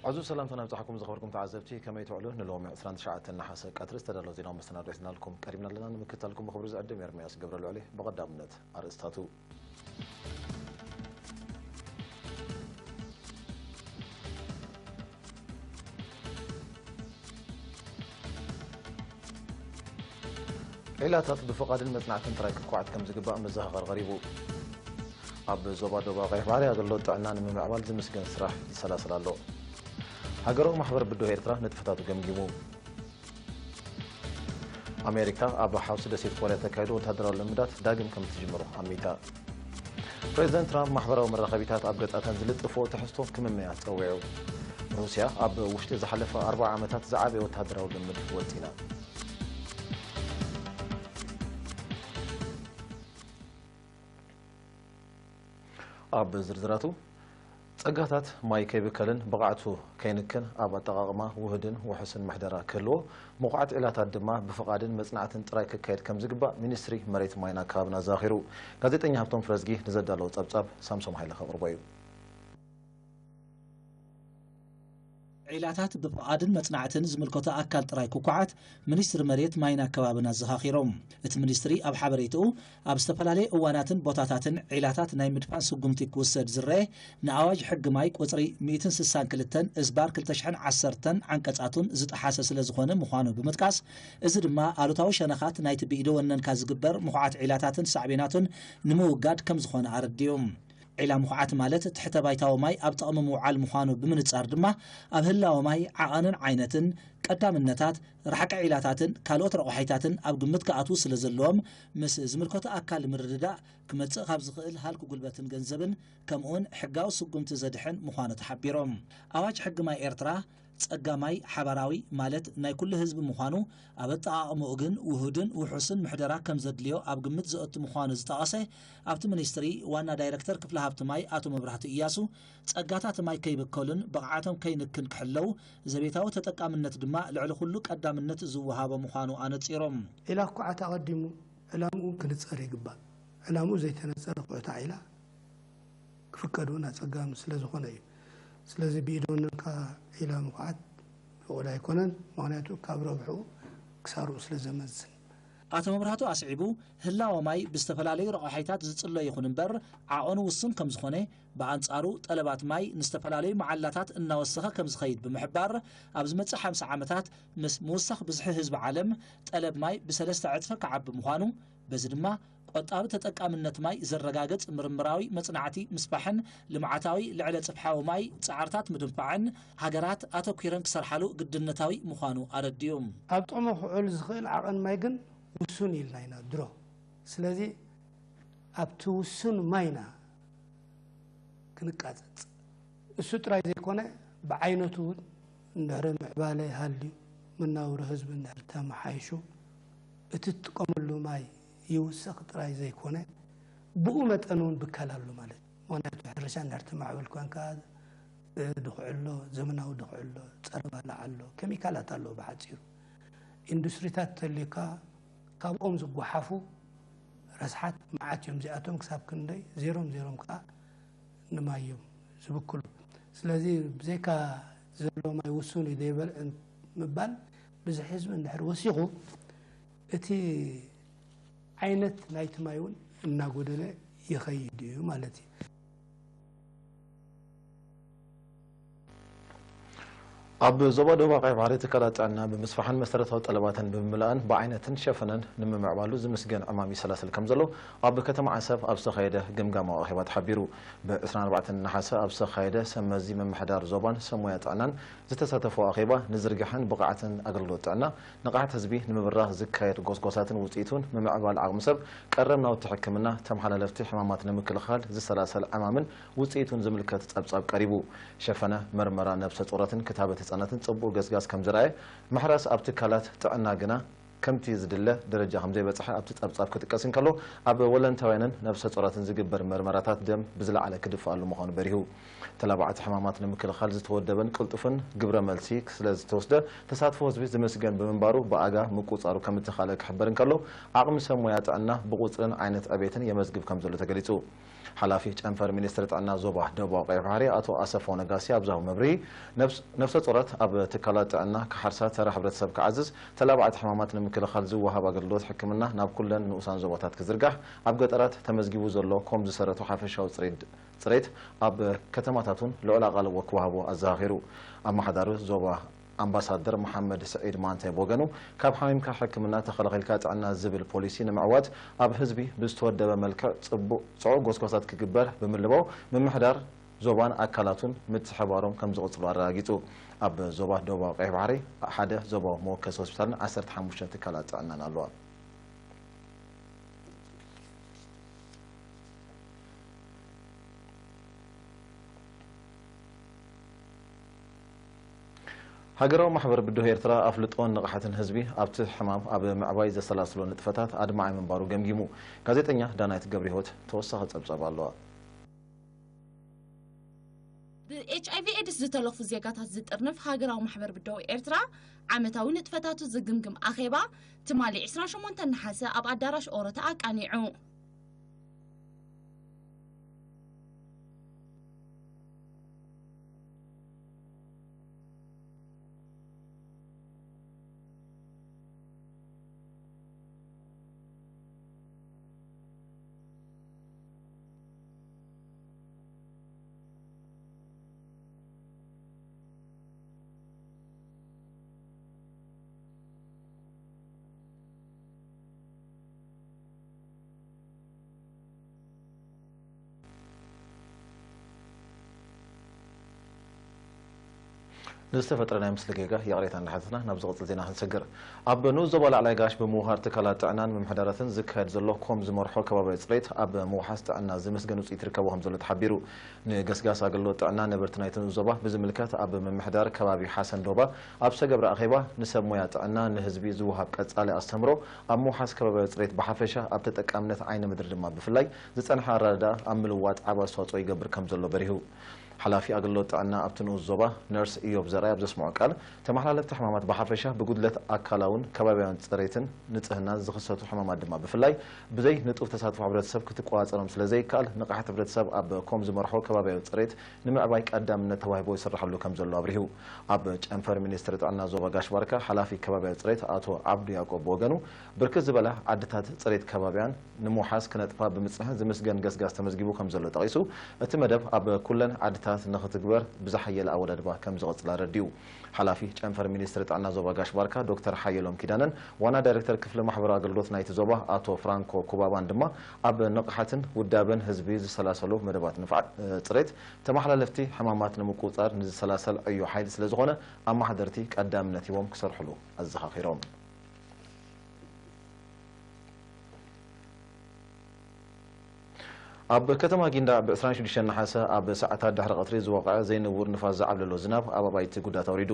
ዕዙዝ ሰላምታና ይብጻሕኩም ዝኸበርኩም ተዓዘብቲ፣ ከመይ ትውዕሉ? ንሎሚ ዕስራን ትሽዓተን ነሓሰ ቀትሪ ዝተዳለወ ዜናዊ መሰናዶ ሒዝናልኩም ቀሪብና ኣለና። ንምክትታልኩም ብኽብሪ ዝዕድም ኤርምያስ ገብረልዑል እየ። ብቐዳምነት ኣርእስታቱ። ዒላታት ብፍቓድን መጽናዕትን ጥራይ ክኳዓት ከም ዝግባእ መዘኻኸሪ ቀሪቡ። ኣብ ዞባ ደቡብ ቀይሕ ባሕሪ ኣገልግሎት ጥዕና ንምምዕባል ዝምስገን ስራሕ ይሰላሰል ኣሎ። ሃገራዊ ማሕበር ብድሆ ኤርትራ ንጥፈታቱ ገምጊሙ። ኣሜሪካ ኣብ ሓውሲ ደሴት ኮርያ ተካይዶ ወታደራዊ ልምዳት ዳግም ከም ትጅምሮ ኣሚታ። ፕሬዚደንት ትራምፕ ማሕበራዊ መራኸቢታት ኣብ ገጻተን ዝልጥፍኦ ትሕዝቶ ክምመያ ጸዊዑ። ሩስያ ኣብ ውሽጢ ዝሓለፈ ኣርብዓ ዓመታት ዝዓበየ ወታደራዊ ልምድ ወጢና። ኣብ ዝርዝራቱ፣ ጸጋታት ማይ ከይብከልን ብቕዓቱ ከይንክን ኣብ ኣጠቓቕማ ውሁድን ውሑስን ምሕደራ ክህልዎ፣ ምኹዓት ዒላታት ድማ ብፍቓድን መጽናዕትን ጥራይ ክካየድ ከም ዝግባእ ሚኒስትሪ መሬት ማይን ኣከባብን ኣዘኻኺሩ። ጋዜጠኛ ሃብቶም ፍረዝጊ ንዘዳለዎ ጸብጻብ ሳምሶም ሃይለ ከቕርቦ እዩ። ዒላታት ብፍቓድን መጽናዕትን ዝምልከቶ ኣካል ጥራይ ክኳዓት ሚኒስትሪ መሬት ማይን ኣከባብን ኣዘኻኺሮም። እቲ ሚኒስትሪ ኣብ ሓበሬትኡ፣ ኣብ ዝተፈላለየ እዋናትን ቦታታትን ዒላታት ናይ ምድፋን ስጉምቲ ክውሰድ ዝረኤ ንኣዋጅ ሕጊ ማይ ቁጽሪ ሚእትን ስሳን ክልተን እዝባር ክልተ ሽሕን ዓሰርተን ዓንቀጻቱን ዝጠሓሰ ስለ ዝኾነ ምዃኑ ብምጥቃስ፣ እዚ ድማ ኣሉታዊ ሸነኻት ናይቲ ብኢደ ወነንካ ዝግበር ምኹዓት ዒላታትን ሳዕቤናቱን ንምውጋድ ከም ዝኾነ ኣረዲኡ። ዒላ ምኹዓት ማለት ትሕተ ባይታዊ ማይ ኣብ ጥቕሚ ምውዓል ምዃኑ ብምንጻር ድማ፣ ኣብ ህላወ ማይ ዓቐንን ዓይነትን፣ ቀዳምነታት፣ ርሕቂ ዒላታትን ካልኦት ረቑሒታትን ኣብ ግምት ክኣትዉ ስለ ዘለዎም፣ ምስ ዝምልከቶ ኣካል ምርድዳእ ክመጽእ ካብ ዝኽእል ሃልኪ ጉልበትን ገንዘብን፣ ከምኡውን ሕጋዊ ስጉምቲ ዘድሕን ምዃኑ ተሓቢሮም። ኣዋጅ ሕጊ ማይ ኤርትራ፣ ጸጋ ማይ ሓባራዊ፣ ማለት ናይ ኩሉ ህዝቢ ምዃኑ፣ ኣብ ኣጠቓቕምኡ ግን ውሁድን ውሑስን ምሕደራ ከም ዘድልዮ ኣብ ግምት ዘእቱ ምዃኑ ዝጠቐሰ ኣብቲ ሚኒስትሪ ዋና ዳይረክተር ክፍሊ ሃብቲ ማይ ኣቶ መብራህቱ እያሱ፣ ጸጋታት ማይ ከይብከሉን ብቕዓቶም ከይንክን ክሕለው፣ ዘቤታዊ ተጠቃምነት ድማ ልዕሊ ኩሉ ቀዳምነት ዝወሃቦ ምዃኑ ኣነጺሮም። ዒላ ክኩዓት ኣቐዲሙ ዕላምኡ ክንጸር ይግባእ። ዕላምኡ ዘይተነጸረ ኩዕታ ዒላ ክፍቀድ እውን ኣጸጋሚ ስለ ዝኾነ እዩ። ስለዚ ብኢድ ወነንካ ዒላ ምኹዓት ፍቑድ ኣይኮነን፣ ምኽንያቱ ካብ ረብሕኡ ክሳርኡ ስለ ዘመዝን። ኣቶ መብራህቱ ኣስዒቡ፣ ህላወ ማይ ብዝተፈላለዩ ረቋሒታት ዝጽሎ ይኹን እምበር፣ ዓቐኑ ውሱን ከም ዝኾነ፣ ብኣንጻሩ ጠለባት ማይ ንዝተፈላለዩ መዓላታት እናወሰኸ ከም ዝኸይድ ብምሕባር፣ ኣብ ዝመጽእ ሓምሳ ዓመታት ምስ ምውሳኽ ብዝሒ ህዝቢ ዓለም ጠለብ ማይ ብሰለስተ ዕጽፊ ክዓቢ ምዃኑ፣ በዚ ድማ ቆጣቢ ተጠቃምነት ማይ ዘረጋግጽ ምርምራዊ መጽናዕቲ ምስፋሕን ልምዓታዊ ልዕለ ጽፍሓዊ ማይ ጻዕርታት ምድንፋዕን ሃገራት ኣተኲረን ክሰርሓሉ ግድነታዊ ምዃኑ ኣረዲኡ። ኣብ ጥቕሚ ክውዕል ዝኽእል ዓቐን ማይ ግን ውሱን ኢልና ኢና ድሮ። ስለዚ ኣብቲ ውሱን ማይና ክንቃጸጽ። እሱ ጥራይ ዘይኮነ፣ ብዓይነቱ እውን እንድሕሪ ምዕባለ ሃልዩ፣ መናውሪ ህዝቢ እንድሕሪ ተመሓይሹ፣ እቲ ትጥቀመሉ ማይ ይውሰኽ ጥራይ ዘይኮነ፣ ብኡ መጠን እውን ብከል ኣሎ ማለት እዩ። ምኽንያቱ ሕርሻ እንድሕሪ ትማዕብል ኮንካ፣ እ፣ ድኹዒ ኣሎ፣ ዘመናዊ ድኹዒ ኣሎ፣ ጸረ ባልዕ ኣሎ፣ ኬሚካላት ኣለዎ ብሓጺሩ። ኢንዱስትሪታት ተልዩካ፣ ካብኦም ዝጓሓፉ ረስሓት መዓት እዮም። እዚኣቶም ክሳብ ክንደይ ዜሮም ዜሮም ከኣ ንማይ እዮም ዝብክሉ። ስለዚ ብዘይካ ዘሎ ማይ ውሱን እዩ ዘይበልዕን ምባል፣ ብዝሒ ህዝቢ እንድሕር ወሲኹ፣ እቲ ዓይነት ናይቲ ማይ እውን እናጎደለ ይኸይድ እዩ ማለት እዩ። ኣብ ዞባ ደቡብ ቀይሕ ባሕሪ ትካላት ጥዕና ብምስፋሕን መሰረታዊ ጠለባተን ብምምላእን ብዓይነትን ሸፈነን ንምምዕባሉ ዝምስገን ዕማም ይሰላሰል ከም ዘሎ ኣብ ከተማ ዓሰብ ኣብ ዝተኻየደ ግምጋማዊ ኣኼባ ተሓቢሩ። ብ ዕስራን ኣርባዕተን ነሓሰ ኣብ ዝተኻየደ ሰብ መዚ ምምሕዳር ዞባን ሰብ ሞያ ጥዕናን ዝተሳተፎ ኣኼባ፣ ንዝርግሐን ብቕዓትን ኣገልግሎት ጥዕና ንቕሓት ህዝቢ ንምብራኽ ዝካየድ ጎስጓሳትን ውጽኢቱን፣ ምምዕባል ዓቕሚ ሰብ፣ ቀረብ ናውቲ ሕክምና፣ ተመሓላለፍቲ ሕማማት ንምክልኻል ዝሰላሰል ዕማምን ውጽኢቱን ዝምልከት ጸብጻብ ቀሪቡ። ሸፈነ፣ መርመራ ነብሰ ጾራትን ክታበት ህጻናትን ጽቡቕ ገስጋስ ከም ዝረኣየ፣ ምሕራስ ኣብ ትካላት ጥዕና ግና ከምቲ ዝድለ ደረጃ ከም ዘይበጽሐ ኣብቲ ጸብጻብ ክጥቀስ እንከሎ፣ ኣብ ወለንታውያንን ነብሰ ጾራትን ዝግበር መርመራታት ደም ብዝለዓለ ክድፈኣሉ ምዃኑ በሪሁ። ተላባዕቲ ሕማማት ንምክልኻል ዝተወደበን ቅልጡፍን ግብረ መልሲ ስለ ዝተወስደ፣ ተሳትፎ ህዝቢ ዝምስገን ብምንባሩ፣ ብኣጋ ምቁጽጻሩ ከም እተኻእለ ክሕበር እንከሎ፣ ዓቕሚ ሰብ ሞያ ጥዕና ብቁጽርን ዓይነት ዕቤትን የመዝግብ ከም ዘሎ ተገሊጹ። ሓላፊ ጨንፈር ሚኒስትሪ ጥዕና ዞባ ደቡባዊ ቀይሕ ባሕሪ ኣቶ ኣሰፋው ነጋሲ ኣብ ዝሃቦ መብርሂ፣ ነብስ-፣ ነፍሰ ጾራት ኣብ ትካላት ጥዕና ክሓርሳ፣ ተራ ሕብረተሰብ ክዓዝዝ፣ ተላባዕቲ ሕማማት ንምክልኻል ዝወሃብ ኣገልግሎት ሕክምና ናብ ኩለን ንኡሳን ዞባታት ክዝርጋሕ፣ ኣብ ገጠራት ተመዝጊቡ ዘሎ ኮም ዝሰረቱ ሓፈሻዊ ጽሬት፣ ጽሬት ኣብ ከተማታት እውን ልዑል ኣቓልቦ ክወሃቦ ኣዘኻኺሩ። ኣመሓዳሪ ዞባ ኣምባሳደር መሓመድ ስዒድ ማንታይ ብወገኑ፣ ካብ ሓሚምካ ሕክምና፣ ተኸላኺልካ ጥዕና ዝብል ፖሊሲ ንምዕዋት፣ ኣብ ህዝቢ ብዝተወደበ መልክዕ ጽቡቕ፣ ጽዑቕ ጎስጓሳት ክግበር ብምልባው፣ ምምሕዳር ዞባን ኣካላቱን ምትሕባሮም ከም ዝቕጽሉ ኣረጋጊጹ። ኣብ ዞባ ደቡባዊ ቀይሕ ባሕሪ ሓደ ዞባዊ መወከሲ ሆስፒታልን ዓሰርተ ሓሙሽተ ትካላት ጥዕናን ኣለዋ። ሃገራዊ ማሕበር ብድሆ ኤርትራ ኣፍልጦን ንቕሓትን ህዝቢ ኣብቲ ሕማም ኣብ ምዕባይ ዘሰላስሎ ንጥፈታት ኣድማዒ ምንባሩ ገምጊሙ። ጋዜጠኛ ዳናይት ገብረህይወት ተወሳኺ ጸብጻብ ኣለዋ። ብኤች ኣይ ቪ ኤድስ ዝተለኽፉ ዜጋታት ዝጥርንፍ ሃገራዊ ማሕበር ብድሆ ኤርትራ ዓመታዊ ንጥፈታቱ ዝግምግም ኣኼባ ትማሊ ዕስራን ሸሞንተን ነሓሰ ኣብ ኣዳራሽ ኦሮታ ኣቃኒዑ። ንዝተፈጥረ ናይ ምስሊ ጌጋ ይቕሬታ እንዳሓተትና ናብ ዝቕጽል ዜና ክንሰግር። ኣብ ንኡስ ዞባ ላዕላይ ጋሽ ብምውሃር ትካላት ጥዕናን ምምሕዳራትን ዝካየድ ዘሎ ኮም ዝመርሖ ከባብያዊ ጽሬት ኣብ ምውሓስ ጥዕና ዝምስገን ውጽኢት ይርከቦ ከም ዘሎ ተሓቢሩ። ንገስጋስ ኣገልግሎት ጥዕና ነበርቲ ናይቲ ንኡስ ዞባ ብዝምልከት ኣብ ምምሕዳር ከባቢ ሓሰን ዶባ ኣብ ዝተገብረ ኣኼባ ንሰብ ሞያ ጥዕና ንህዝቢ ዝወሃብ ቀጻሊ ኣስተምህሮ ኣብ ምውሓስ ከባብያዊ ጽሬት ብሓፈሻ ኣብ ተጠቃምነት ዓይኒ ምድሪ ድማ ብፍላይ ዝጸንሐ ኣረዳድኣ ኣብ ምልዋጥ ዓቢ ኣስተዋጽኦ ይገብር ከም ዘሎ በሪሁ። ሓላፊ ኣገልግሎት ጥዕና ኣብቲ ንኡስ ዞባ ነርስ ኢዮብ ዘርኣይ ኣብ ዘስምዖ ቃል፣ ተመሓላለፍቲ ሕማማት ብሓፈሻ ብጉድለት ኣካላውን ከባብያውን ጽሬትን ንጽህናን ዝኽሰቱ ሕማማት ድማ ብፍላይ ብዘይ ንጡፍ ተሳትፎ ሕብረተሰብ ክትቆጻጸሮም ስለ ዘይከኣል ንቕሓት ሕብረተሰብ ኣብ ኮም ዝመርሖ ከባብያዊ ጽሬት ንምዕባይ ቀዳምነት ተዋሂቦ ይስራሓሉ ከም ዘሎ ኣብሪሁ። ኣብ ጨንፈር ሚኒስትሪ ጥዕና ዞባ ጋሽ ባርካ ሓላፊ ከባብያዊ ጽሬት ኣቶ ዓብዱ ያዕቆብ ብወገኑ ብርክት ዝበላ ዓድታት ጽሬት ከባብያን ንምውሓስ ክነጥፋ ብምጽንሐን ዝምስገን ገስጋስ ተመዝጊቡ ከም ዘሎ ጠቒሱ፣ እቲ መደብ ኣብ ኩለን ዓድታት ንኽትግበር ብዝሓየለ ኣወዳድባ ከም ዝቕጽል ኣረዲኡ። ሓላፊ ጨንፈር ሚኒስትሪ ጥዕና ዞባ ጋሽ ባርካ ዶክተር ሓየሎም ኪዳነን ዋና ዳይሬክተር ክፍሊ ማሕበራዊ ኣገልግሎት ናይቲ ዞባ ኣቶ ፍራንኮ ኩባባን ድማ ኣብ ንቕሓትን ውዳበን ህዝቢ ዝሰላሰሉ መደባት ንፍዓት ጽሬት ተመሓላለፍቲ ሕማማት ንምቁጽጻር ንዝሰላሰል ዕዮ ሓይሊ ስለ ዝኾነ ኣመሓደርቲ ቀዳምነት ሂቦም ክሰርሕሉ ኣዘኻኺሮም። ኣብ ከተማ ጊንዳዕ ብ ዕስራን ሽዱሽተን ነሓሰ ኣብ ሰዓታት ድሕሪ ቀትሪ ዝወቕዐ ዘይንቡር ንፋስ ዝዓብለሎ ዝናብ ኣብ ኣባይቲ ጉድኣት ኣውሪዱ።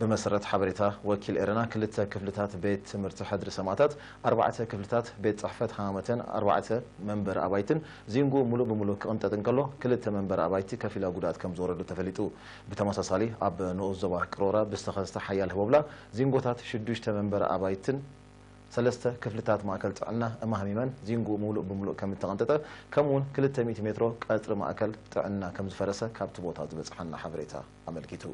ብመሰረት ሓበሬታ ወኪል ኤረና ክልተ ክፍልታት ቤት ትምህርቲ ሕድሪ ሰማእታት፣ ኣርባዕተ ክፍልታት ቤት ጽሕፈት ሃማመተን ኣርባዕተ መንበሪ ኣባይትን ዚንጎ ሙሉእ ብሙሉእ ክቕንጠጥ እንከሎ ክልተ መንበሪ ኣባይቲ ከፊላዊ ጉድኣት ከም ዝወረዱ ተፈሊጡ። ብተመሳሳሊ ኣብ ንኡስ ዞባ ቅሮራ ብዝተኸስተ ሓያል ህቦብላ ዚንጎታት ሽዱሽተ መንበሪ ኣባይትን ሰለስተ ክፍልታት ማእከል ጥዕና እማህሚመን ዚንጉ ሙሉእ ብሙሉእ ከም እተቐንጠጠ ከምኡውን ክልተ ሚእቲ ሜትሮ ቀጽሪ ማእከል ጥዕና ከም ዝፈረሰ ካብቲ ቦታ ዝበጽሓና ሓበሬታ ኣመልኪቱ።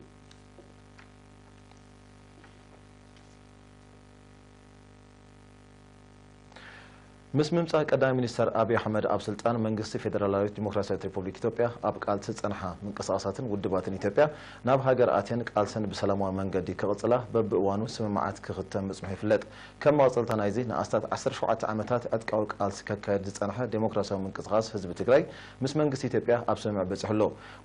ምስ ምምጻእ ቀዳማይ ሚኒስተር ኣብይ ኣሕመድ ኣብ ስልጣን መንግስቲ ፌደራላዊት ዲሞክራሲያዊት ሪፐብሊክ ኢትዮጵያ ኣብ ቃልሲ ዝጸንሓ ምንቅስቓሳትን ውድባትን ኢትዮጵያ ናብ ሃገር ኣትየን ቃልሰን ብሰላማዊ መንገዲ ክቕጽላ በብእዋኑ ስምምዓት ክኽተም ምጽንሑ ይፍለጥ። ከም መቐጸልታ ናይዚ ንኣስታት ዓሰርተ ሸውዓተ ዓመታት ዕጥቃዊ ቃልሲ ከካየድ ዝጸንሐ ዴሞክራሲያዊ ምንቅስቓስ ህዝቢ ትግራይ ምስ መንግስቲ ኢትዮጵያ ኣብ ስምምዕ በጺሑ ኣሎ።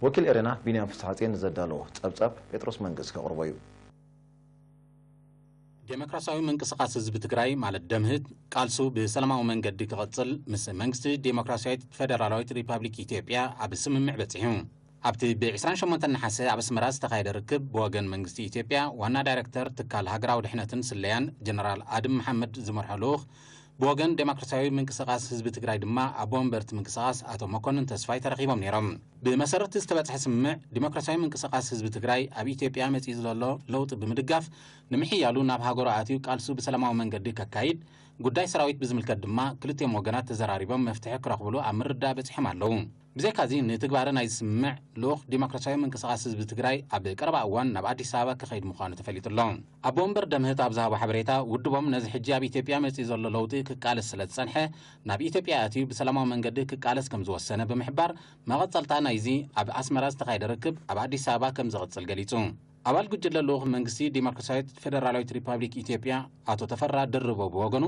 ወኪል ኤሬና ቢንያም ፍስሓጽዮን ንዘዳለዎ ጸብጻብ ጴጥሮስ መንግስ ከቕርቦ እዩ። ዴሞክራሲያዊ ምንቅስቓስ ህዝቢ ትግራይ ማለት ደምህት ቃልሱ ብሰላማዊ መንገዲ ክቐጽል ምስ መንግስቲ ዴሞክራሲያዊት ፌደራላዊት ሪፓብሊክ ኢትዮጵያ ኣብ ስምምዕ በጺሑ። ኣብቲ ብ ዕስራን ሸሞንተን ነሓሰ ኣብ ኣስመራ ዝተኻየደ ርክብ ብወገን መንግስቲ ኢትዮጵያ ዋና ዳይረክተር ትካል ሃገራዊ ድሕነትን ስለያን ጀነራል ኣድም መሓመድ ዝመርሖ ልኡኽ ብወገን ዴሞክራሲያዊ ምንቅስቓስ ህዝቢ ትግራይ ድማ ኣቦ ወንበርቲ ምንቅስቓስ ኣቶ መኮንን ተስፋይ ተረኺቦም ነይሮም። ብመሰረት ዝተበፅሐ ስምምዕ ዴሞክራሲያዊ ምንቅስቓስ ህዝቢ ትግራይ ኣብ ኢትዮጵያ መፂኡ ዘሎ ለውጢ ብምድጋፍ ንምሕያሉ ናብ ሃገሩ ኣትዩ ቃልሱ ብሰላማዊ መንገዲ ከካይድ ጉዳይ ሰራዊት ብዝምልከት ድማ ክልቲኦም ወገናት ተዘራሪቦም መፍትሒ ክረኽብሉ ኣብ ምርዳእ በጺሖም ኣለዉ። ብዘይካዚ ንትግባረ ናይ ዝስምዕ ልኡኽ ዲሞክራሲያዊ ምንቅስቓስ ህዝቢ ትግራይ ኣብ ቀረባ እዋን ናብ ኣዲስ ኣበባ ክኸይድ ምዃኑ ተፈሊጡ ኣሎ። ኣቦ ወንበር ደምህት ኣብ ዝሃቦ ሓበሬታ፣ ውድቦም ነዚ ሕጂ ኣብ ኢትዮጵያ መጺኡ ዘሎ ለውጢ ክቃለስ ስለ ዝጸንሐ፣ ናብ ኢትዮጵያ ኣትዩ ብሰላማዊ መንገዲ ክቃለስ ከም ዝወሰነ ብምሕባር፣ መቐጸልታ ናይዚ ኣብ ኣስመራ ዝተኻየደ ርክብ ኣብ ኣዲስ ኣበባ ከም ዝቕጽል ገሊጹ። ኣባል ጉጅለ ልኡኽ መንግስቲ ዲሞክራሲያዊት ፌደራላዊት ሪፓብሊክ ኢትዮጵያ ኣቶ ተፈራ ድርቦ ብወገኑ፣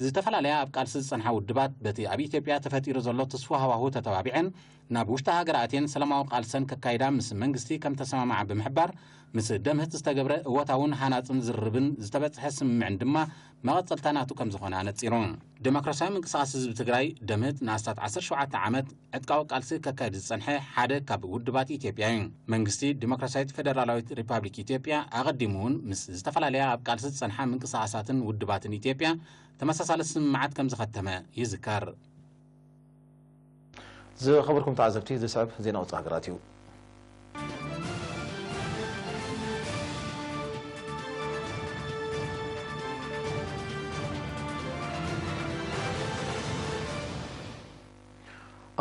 ዝተፈላለያ ኣብ ቃልሲ ዝጸንሓ ውድባት በቲ ኣብ ኢትዮጵያ ተፈጢሩ ዘሎ ትስፉ ሃዋሁ ተተባቢዐን ናብ ውሽጢ ሃገር ኣትየን ሰላማዊ ቃልሰን ከካይዳ ምስ መንግስቲ ከም ተሰማምዓ ብምሕባር፣ ምስ ደምህት ዝተገብረ እወታውን ሃናጽን ዝርርብን ዝተበጽሐ ስምምዕን ድማ መቐጸልታ ናቱ ከም ዝኾነ ኣነጺሩ። ዲሞክራሲያዊ ምንቅስቓስ ህዝቢ ትግራይ፣ ደምህት፣ ንኣስታት ዓሰርተ ሸውዓተ ዓመት ዕጥቃዊ ቃልሲ ከካይድ ዝጸንሐ ሓደ ካብ ውድባት ኢትዮጵያ እዩ። መንግስቲ ዲሞክራሲያዊት ፌደራላዊት ሪፓብሊክ ኢትዮጵያ ኣቐዲሙ እውን ምስ ዝተፈላለያ ኣብ ቃልሲ ዝጸንሓ ምንቅስቓሳትን ውድባትን ኢትዮጵያ ተመሳሳሊ ስምምዓት ከም ዝኸተመ ይዝከር። ዝኸበርኩም ተዓዘብቲ፣ ዝስዕብ ዜና ውፅእ ሃገራት እዩ።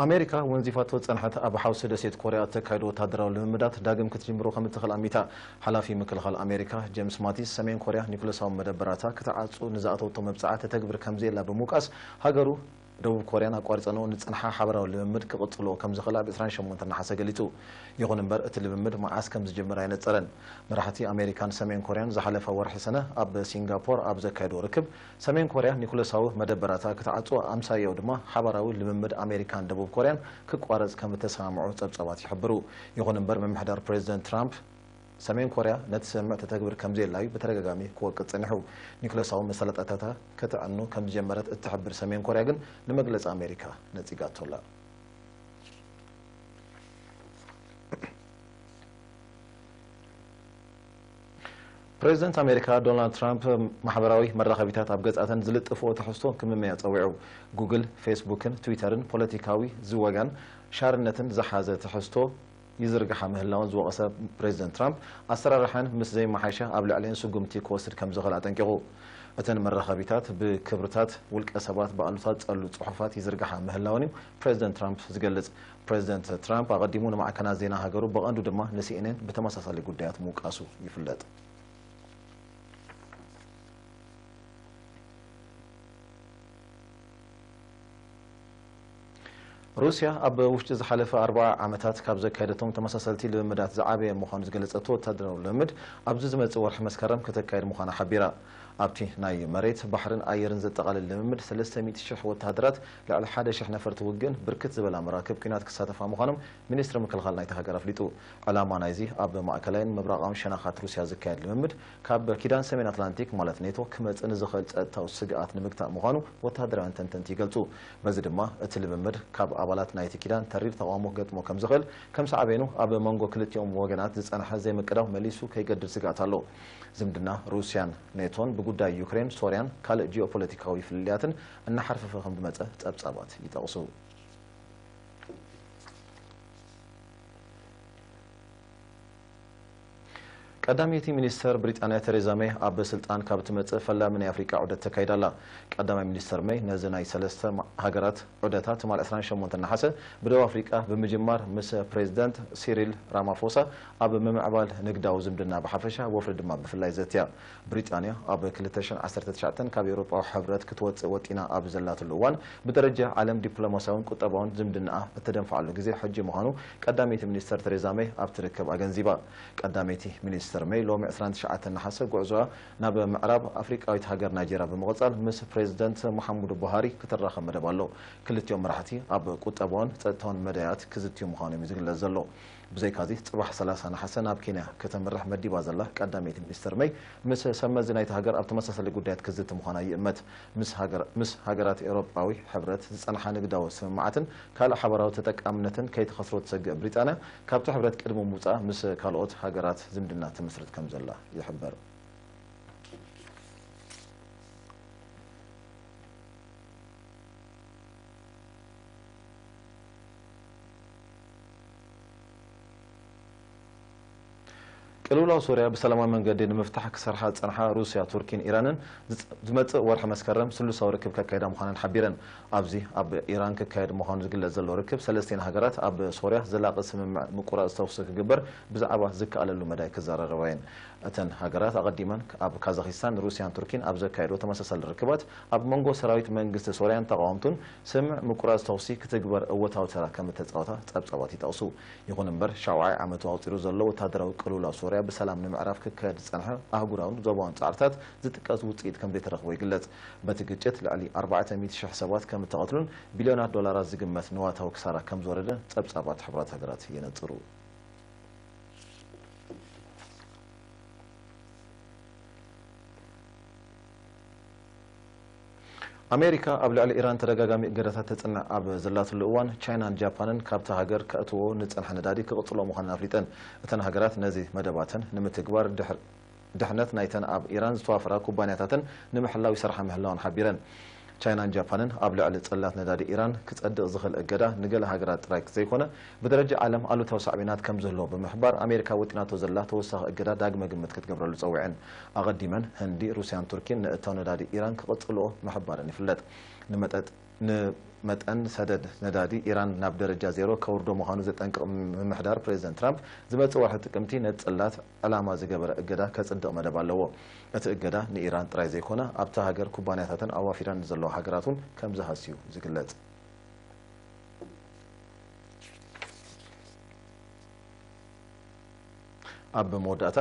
ኣሜሪካ ወንዚፋቶ ዝጸንሐት ኣብ ሓውሲ ደሴት ኮርያ እተካይዶ ወተሃደራዊ ልምምዳት ዳግም ክትጅምሮ ከም እትኽእል ኣሚታ። ሓላፊ ምክልኻል ኣሜሪካ ጄምስ ማቲስ፣ ሰሜን ኮርያ ኒኩለሳዊ መደበራታ ክትዓጹ ንዝኣተወቶ መብጽዓ ተተግብር ከም ዘየላ ብምውቃስ፣ ሃገሩ ደቡብ ኮርያን ኣቋሪጸንኦ ንጸንሓ ሓበራዊ ልምምድ ክቕጽልኦ ከም ዝኽእላ ብ ዕስራን ሸሞንተን ነሓሰ ገሊጹ። ይኹን እምበር፣ እቲ ልምምድ መዓስ ከም ዝጅምር ኣይነጸረን። መራሕቲ ኣሜሪካን ሰሜን ኮርያን ዝሓለፈ ወርሒ ሰነ ኣብ ሲንጋፖር ኣብ ዘካየድዎ ርክብ፣ ሰሜን ኮርያ ኒኩለሳዊ መደበራታ ክትዓጽዎ፣ ኣምሳያኡ ድማ ሓባራዊ ልምምድ ኣሜሪካን ደቡብ ኮርያን ክቋረጽ ከም እተሰማምዑ ጸብጻባት ይሕብሩ። ይኹን እምበር፣ ምምሕዳር ፕሬዚደንት ትራምፕ ሰሜን ኮርያ ነቲ ስምምዕ ተተግብር ከም ዘየላዩ ብተደጋጋሚ ክወቅስ ጸኒሑ። ኒኩለሳዊ መሳለጥያታታ ከተዕኑ ከም ዝጀመረት እትሕብር ሰሜን ኮርያ ግን ንመግለጺ ኣሜሪካ ነጺጋቶ ኣላ። ፕሬዚደንት ኣሜሪካ ዶናልድ ትራምፕ ማሕበራዊ መራኸቢታት ኣብ ገጻተን ዝልጥፍኦ ትሕዝቶ ክምመያ ጸዊዑ። ጉግል፣ ፌስቡክን ትዊተርን ፖለቲካዊ ዝወጋን ሻርነትን ዝሓዘ ትሕዝቶ ይዝርግሓ ምህላውን ዝወቐሰ ፕሬዚደንት ትራምፕ፣ ኣሰራርሓን ምስ ዘይመሓሸ ኣብ ልዕሊአን ስጉምቲ ክወስድ ከም ዝኽእል ኣጠንቂቑ። እተን መራኸቢታት ብክብርታት ውልቀ ሰባት ብኣሉታ ዝጸሉ ጽሑፋት ይዝርግሓ ምህላወን እዩ ፕሬዚደንት ትራምፕ ዝገልጽ። ፕሬዚደንት ትራምፕ ኣቐዲሙ ንማዕከናት ዜና ሃገሩ፣ ብቐንዱ ድማ ንሲኤንኤን ብተመሳሳሊ ጉዳያት ምውቃሱ ይፍለጥ። ሩስያ ኣብ ውሽጢ ዝሓለፈ ኣርብዓ ዓመታት ካብ ዘካየደቶም ተመሳሰልቲ ልምምዳት ዝዓበየ ምዃኑ ዝገለጸቶ ወታደራዊ ልምምድ፣ ኣብዚ ዝመጽእ ወርሒ መስከረም ከተካይድ ምዃና ሓቢራ። ኣብቲ ናይ መሬት፣ ባሕርን ኣየርን ዘጠቓልል ልምምድ፣ ሰለስተ ሚእቲ ሽሕ ወተሃደራት፣ ልዕሊ ሓደ ሽሕ ነፈርቲ ውግእን ብርክት ዝበላ መራክብ ኲናት ክሳተፋ ምዃኖም ሚኒስትሪ ምክልኻል ናይታ ሃገር ኣፍሊጡ። ዕላማ ናይዚ ኣብ ማእከላይን ምብራቓውን ሸነኻት ሩስያ ዝካየድ ልምምድ፣ ካብ ኪዳን ሰሜን ኣትላንቲክ ማለት ኔቶ ክመጽእ ንዝኽእል ጸጥታዊ ስግኣት ንምግታእ ምዃኑ ወተሃደራውያን ተንተንቲ ይገልጹ። በዚ ድማ እቲ ልምምድ ካብ ኣባላት ናይቲ ኪዳን ተሪር ተቓውሞ ክገጥሞ ከም ዝኽእል፣ ከም ሳዕቤኑ ኣብ መንጎ ክልቲኦም ወገናት ዝጸንሐ ዘይምቅዳው መሊሱ ከይገድል ስግኣት ኣሎ። ዝምድና ሩስያን ኔቶን ብጉዳይ ዩክሬን፣ ሶርያን ካልእ ጂኦፖለቲካዊ ፍልልያትን እናሓርፈፈ ከም ዝመጸ ጸብጻባት ይጠቕሱ። ቀዳመይቲ ሚኒስተር ብሪጣንያ ቴሬዛ ሜይ ኣብ ስልጣን ካብ ትመጽእ ፈላሚ ናይ ኣፍሪቃ ዑደት ተካይዳ ኣላ። ቀዳማይ ሚኒስተር ሜይ ነዚ ናይ ሰለስተ ማ-፣ ሃገራት ዑደታ ትማል ዕስራን ሸሞንተን ነሓሰ ብደቡብ ኣፍሪቃ ብምጅማር ምስ ፕሬዚደንት ሲሪል ራማፎሳ ኣብ ምምዕባል ንግዳዊ ዝምድና ብሓፈሻ፣ ወፍሪ ድማ ብፍላይ ዘትያ። ብሪጣንያ ኣብ ክልተ ሽሕን ዓሰርተ ትሽዓተን ካብ ኤውሮጳዊ ሕብረት ክትወጽእ ወጢና ኣብ ዘላትሉ እዋን፣ ብደረጃ ዓለም ዲፕሎማስያውን ቁጠባውን ዝምድናኣ እተደንፍዓሉ ግዜ ሕጂ ምዃኑ ቀዳመይቲ ሚኒስተር ቴሬዛ ሜይ ኣብቲ ርክብ ኣገንዚባ። ቀዳመይቲ ሚኒስተር ሜይ ሎሚ ዕስራን ትሽዓተን ነሓሰ ጉዕዞኣ ናብ ምዕራብ ኣፍሪቃዊት ሃገር ናይጄርያ ብምቕጻል ምስ ፕሬዚደንት ሙሓመዱ ቡሃሪ ክትራኸብ መደብ ኣሎ። ክልቲኦም መራሕቲ ኣብ ቁጠባውን ጸጥታውን መዳያት ክዝትዩ ምዃኖም እዩ ዝግለጽ ዘሎ። ብዘይካዚ፣ ጽባሕ ሰላሳ ነሓሰ ናብ ኬንያ ከተምርሕ መዲባ ዘላ ቀዳመይቲ ሚኒስተር ሜይ፣ ምስ ሰብ መዚ ናይታ ሃገር ኣብ ተመሳሳሊ ጉዳያት ክዝቲ ምዃና ይእመት። ምስ ሃገር-፣ ምስ ሃገራት ኤውሮጳዊ ሕብረት ዝጸንሓ ንግዳዊ ስምምዓትን ካልእ ሓባራዊ ተጠቃምነትን ከይትኸስሮ ትሰግእ ብሪጣንያ፣ ካብቲ ሕብረት ቅድሚ ምውጻኣ ምስ ካልኦት ሃገራት ዝምድና ትምስርት ከም ዘላ ይሕበር። ቅልውላው ሶርያ ብሰላማዊ መንገዲ ንምፍታሕ ክሰርሓ ዝጸንሓ ሩስያ፣ ቱርኪን ኢራንን ዝጽ-፣ ዝመጽእ ወርሒ መስከረም ስሉሳዊ ርክብ ከካይዳ ምዃነን ሓቢረን። ኣብዚ ኣብ ኢራን ክካየድ ምዃኑ ዝግለጽ ዘሎ ርክብ፣ ሰለስቲኤን ሃገራት ኣብ ሶርያ ዘላቒ ስምምዕ ምቁራጽ ተኹሲ ክግበር ብዛዕባ ዝከኣለሉ መዳይ ክዘራረባ እየን። እተን ሃገራት ኣቐዲመን ኣብ ካዛኺስታን፣ ሩስያን ቱርኪን ኣብ ዘካየዶ ተመሳሳሊ ርክባት፣ ኣብ መንጎ ሰራዊት መንግስቲ ሶርያን ተቓወምቱን ስምምዕ ምቁራጽ ተኹሲ ክትግበር እወታዊ ተራ ከም እተጻወታ ጸብጻባት ይጠቕሱ። ይኹን እምበር፣ ሻውዓይ ዓመቱ ኣቑጺሩ ዘሎ ወተሃደራዊ ቅልውላው ሶርያ ብሰላም ንምዕራፍ ክካየድ ዝጸንሐ ኣህጉራውን ዞባውን ጻዕርታት ዝጥቀስ ውጽኢት ከም ዘይተረኽቦ ይግለጽ። በቲ ግጭት ልዕሊ ኣርባዕተ ሚእቲ ሽሕ ሰባት ከም እተቐትሉን ቢልዮናት ዶላራት ዝግመት ንዋታዊ ክሳራ ከም ዝወረደ ጸብጻባት ሕቡራት ሃገራት የነጽሩ። ኣሜሪካ ኣብ ልዕሊ ኢራን ተደጋጋሚ እገዳታት ተጽንዕ ኣብ ዘላትሉ እዋን፣ ቻይናን ጃፓንን ካብታ ሃገር ከእትዎ ንጸንሐ ነዳዲ ክቕጽሎ ምዃነን ኣፍሊጠን። እተን ሃገራት ነዚ መደባተን ንምትግባር ድሕር-፣ ድሕነት ናይተን ኣብ ኢራን ዝተዋፈራ ኩባንያታተን ንምሕላው ይሰርሓ ምህላወን ሓቢረን። ቻይናን ጃፓንን ኣብ ልዕሊ ጽላት ነዳዲ ኢራን ክጸድቕ ዝኽእል እገዳ ንገለ ሃገራት ጥራይ ዘይኮነ፣ ብደረጃ ዓለም ኣሉታዊ ሳዕቤናት ከም ዝህልዎ ብምሕባር፣ ኣሜሪካ ወጢናቶ ዘላ ተወሳኺ እገዳ ዳግመ ግምት ክትገብረሉ ጸዊዐን። ኣቐዲመን፣ ህንዲ፣ ሩስያን ቱርኪን ንእታው ነዳዲ ኢራን ክቕጽልኦ ምሕባረን ይፍለጥ። ንመጠጥ-፣ ንመጠን ሰደድ ነዳዲ ኢራን ናብ ደረጃ ዜሮ ከውርዶ ምዃኑ ዘጠንቅቕ ምምሕዳር ፕሬዚደንት ትራምፕ፣ ዝመጽእ ወርሒ ጥቅምቲ ነቲ ጽላት ዕላማ ዝገበረ እገዳ ከጽድቕ መደብ ኣለዎ። እቲ እገዳ ንኢራን ጥራይ ዘይኮነ፣ ኣብታ ሃገር ኩባንያታተን ኣዋፊረን ዘለዋ ሃገራት እውን ከም ዝሃስዩ ዝግለጽ። ኣብ መወዳእታ፣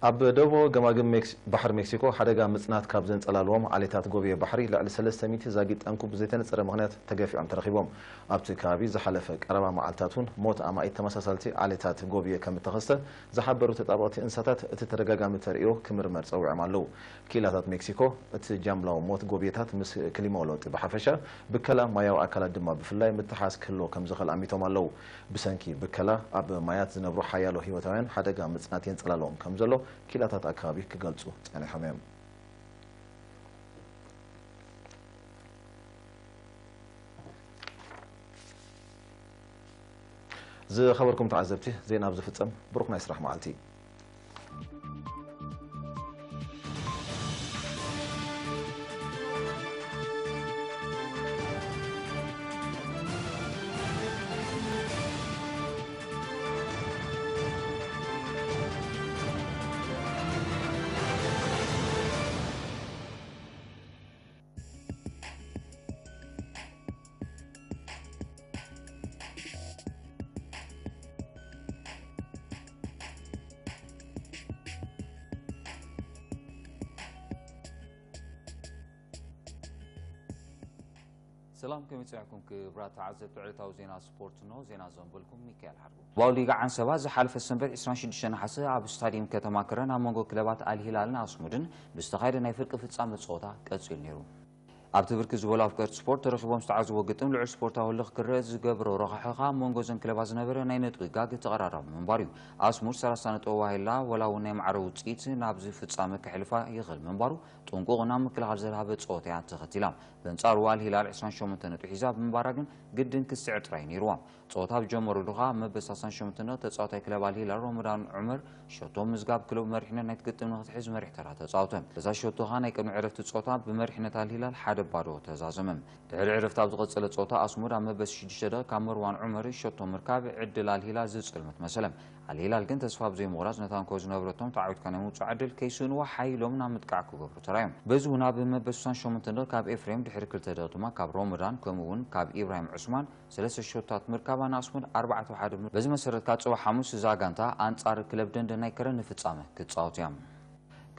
ኣብ ደቡባዊ ገማግም ሜክሲ-፣ ባሕሪ ሜክሲኮ ሓደጋ ምጽናት ካብ ዘንጸላልዎም ዓሌታት ጎብየ ባሕሪ ልዕሊ ሰለስተ ሚእቲ ዛጊት ጠንቁ ብዘይተነጸረ ምኽንያት ተገፊዖም ተረኺቦም። ኣብቲ ከባቢ ዝሓለፈ ቀረባ መዓልታት እውን ሞት ኣማኢት ተመሳሳልቲ ዓሌታት ጎብየ ከም እተኸስተ ዝሓበሩ ተጣበቕቲ እንስሳታት፣ እቲ ተደጋጋሚ ተርእዮ ክምርመር ጸዊዖም ኣለዉ። ክኢላታት ሜክሲኮ፣ እቲ ጃምላዊ ሞት ጎብየታት ምስ ክሊማዊ ለውጢ ብሓፈሻ፣ ብከላ ማያዊ ኣካላት ድማ ብፍላይ ምትሓዝ ክህልዎ ከም ዝኽእል ኣሚቶም ኣለዉ። ብሰንኪ ብከላ ኣብ ማያት ዝነብሩ ሓያሎ ህይወታውያን ሓደጋ ምጽናት የንጸላልዎም ከም ዘሎ ክኢላታት ኣከባቢ ክገልጹ ጸኒሖም እዮም። ዝኸበርኩም ተዓዘብቲ፣ ዜና ኣብ ዝፍጸም፣ ብሩኽ ናይ ስራሕ መዓልቲ። ሰላም፣ ከመይ ጸኒሕኩም ክቡራት ተዓዘብቲ ዕለታዊ ዜና ስፖርት? እንሆ ዜና ዘንበልኩም ሚካኤል ሓድጉ። ባው ሊግ ዓንሰባ ዝሓለፈ ሰንበት ዕስራን ሽዱሽተን ነሓሰ ኣብ ስታዲየም ከተማ ከረን ኣብ መንጎ ክለባት ኣልሂላልን ኣስሙድን ብዝተኻየደ ናይ ፍርቂ ፍጻመ ጸወታ ቀጺሉ ነይሩ። ኣብቲ ብርክት ዝበሉ ኣፍቀርቲ ስፖርት ተረኺቦም ዝተዓዝዎ ግጥም ልዑል ስፖርታዊ ህልኽ ክረአ ዝገብሮ ረቑሒ ከኣ ኣብ መንጎ እዘን ክለባት ዝነበረ ናይ ነጥቢ ጋግ ተቐራራቢ ምንባሩ እዩ። ኣስሙድ ሰላሳ ነጥቢ ኣዋሂላ፣ ወላ እውን ናይ ማዕረ ውጽኢት ናብዚ ፍጻመ ከሕልፋ ይኽእል ምንባሩ ጥንቁቕ ናብ ምክልኻል ዘድሃበ ጸወታ እያ ተኸቲላ። በንጻሩ ኣልሂላል ዕስራን ሸሞንተ ነጥቢ ሒዛ ብምንባራ ግን ግድን ክስዕር ጥራይ ነይርዋ። ጸወታ ኣብ ጀመሩሉ ከኣ መበል ሰላሳን ሸሞንተን ተጻዋታይ ክለብ ኣልሂላል ሮመዳን ዑመር ሸቶ ምዝጋብ ክለቡ መሪሕነት ናይቲ ግጥም ንክትሕዝ መሪሕ ተራ ተጻወተ። በዛ ሸቶ ከኣ ናይ ቅድሚ ዕረፍቲ ጸወታ ብመሪሕነት ኣልሂላል ሓደ ባዶ ተዛዘመ። ድሕሪ ዕረፍቲ ኣብ ዝቐጸለ ጸወታ ኣስሙድ ኣብ መበል ሽዱሽተ ደቂቕ ካብ መርዋን ዑመር ሸቶ ምርካብ ዕድል ኣልሂላል ዝጽልምት መሰለ። ኣልሂላል ግን ተስፋ ብዘይምቑራጽ ነታ እንኮ ዝነበረቶም ተዓዊትካ ናይ ምውጻእ ዕድል ከይስእንዋ ሓይሎም ናብ ምጥቃዕ ክገብሩ ተራዮም። በዚ እውን ኣብ መበል ስሳን ሸሞንተን ደቂቕ ካብ ኤፍሬም ድሕሪ ክልተ ደቂቕ ድማ ካብ ሮመዳን ከምኡ እውን ካብ ኢብራሂም ዑስማን ሰለስተ ሸቶታት ምርካባ ንኣስሙድ ኣርባዕተ ሓደ ብምር-፣ በዚ መሰረት ካብ ጽባሕ ሓሙስ እዛ ጋንታ ኣንጻር ክለብ ደንደን ናይ ከረን ንፍጻመ ክትጻወት እያ።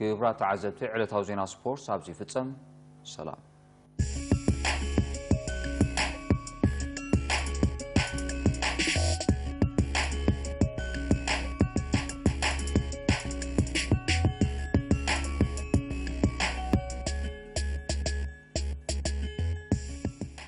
ክቡራት ተዓዘብቲ፣ ዕለታዊ ዜና ስፖርት ኣብዚ ይፍጸም። ሰላም።